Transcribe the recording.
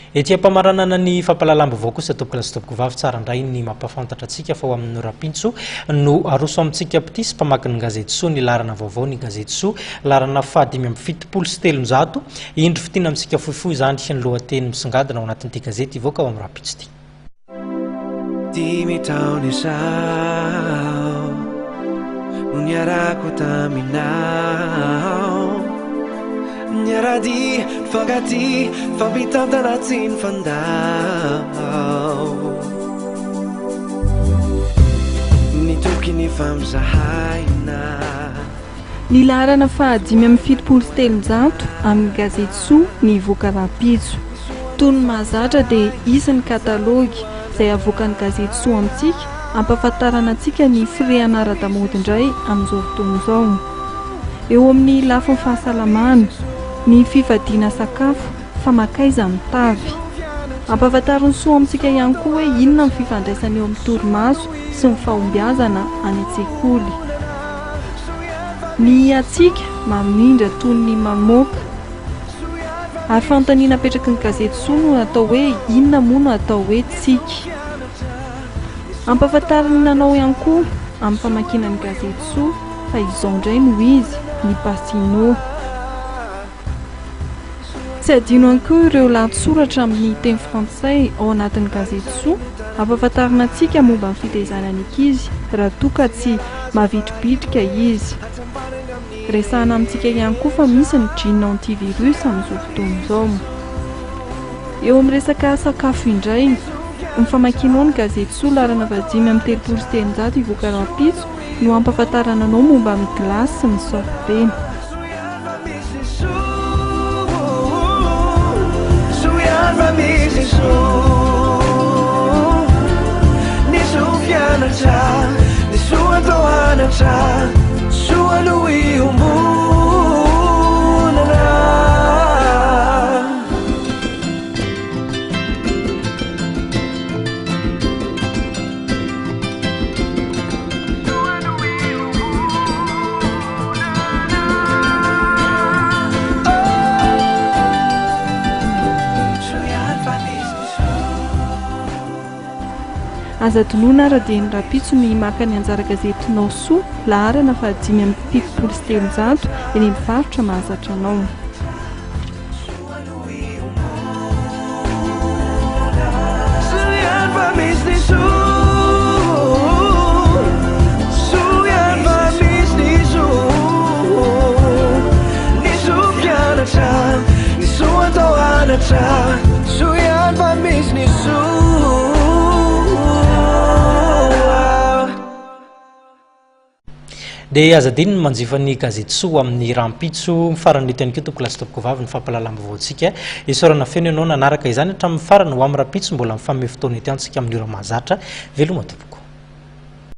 Ety am-pamaranana ny fampahalalam-baovao kosa tompokolahy sy tompokovavy, tsara indray ny mampahafantatra antsika fa ho amin'ny rahampitso no aroso amintsika mpitia sy mpamaky ny gazety Soa ny laharana vaovao ny gazety Soa, laharana faha 375. Indro fintinina amintsika fohifohy izany ny lohateny misongadina ao anatin'ity gazety hivoaka ho amin'ny rahampitso ity. Dimy taona izao no niarahako taminao Niara-dia, nifankatia, nifampitantana tsy nifandao Nitoky nifampizahaina Ny laharana faha 375 amin'ny gazety Soa ny hivoaka rahampitso. Toy ny mahazatra dia hisy ny katalogy izay avoakan'ny gazety Soa amintsika hampahafantarana antsika ny firehana ara-damaody indray amin'izao fotoana izao. Eo amin'ny lafiny fahasalamana, ny fifadiana sakafo fa mankaiza ny tavy. Ampahafantarin'ny Soa amintsika ihany koa hoe inona ny fifandraisana eo amin'ny torimaso sy ny fahombiazana any an-tsekoly. Ny hatsiaka mamindra toy ny mamoaka. Ary fanontaniana apetraky ny gazety Soa no atao hoe inona moa no atao hoe tsiky? Ampahafantariny anao ihany koa amin'ny famakiana ny gazety Soa fa izao indray no izy, ny Pasino. Tsy adino ihany koa ireo lahatsoratra amin'ny teny frantsay ao anatin'ny gazety Soa ampahafantarina antsika momba ny fitaizana ny ankizy raha toa ka tsy mavitribitrika izy. Resahana amintsika ihany koa fa misy ny jean antivirus amin'izao fotoana izao. Eo amin'ny resaka sakafo indray, ny famakianao ny gazety Soa laharana faha 335 hivoaka rahampitso no hampahafantarana anao momba ny glace sy ny sorbet. Aza adinoina ary dia ny rahampitso ny maka ny anjara gazetinao Soa, laharana faha 375, eny amin'ny faritra mahazatra anao. Dia aza adino ny manjifa ny gazety Soa amin'ny rahampitso. Mifarana eto ihany koa tompoko lahy sy tompoko vavy ny fampahalalam-baovao antsika. Isaorana feno ianao nanaraka izany hatramin'ny farany. Ho amin'ny rahampitso mbola mifanome fotoana eto ihany tsika amin'ny ora mahazatra. Veloma tompoko.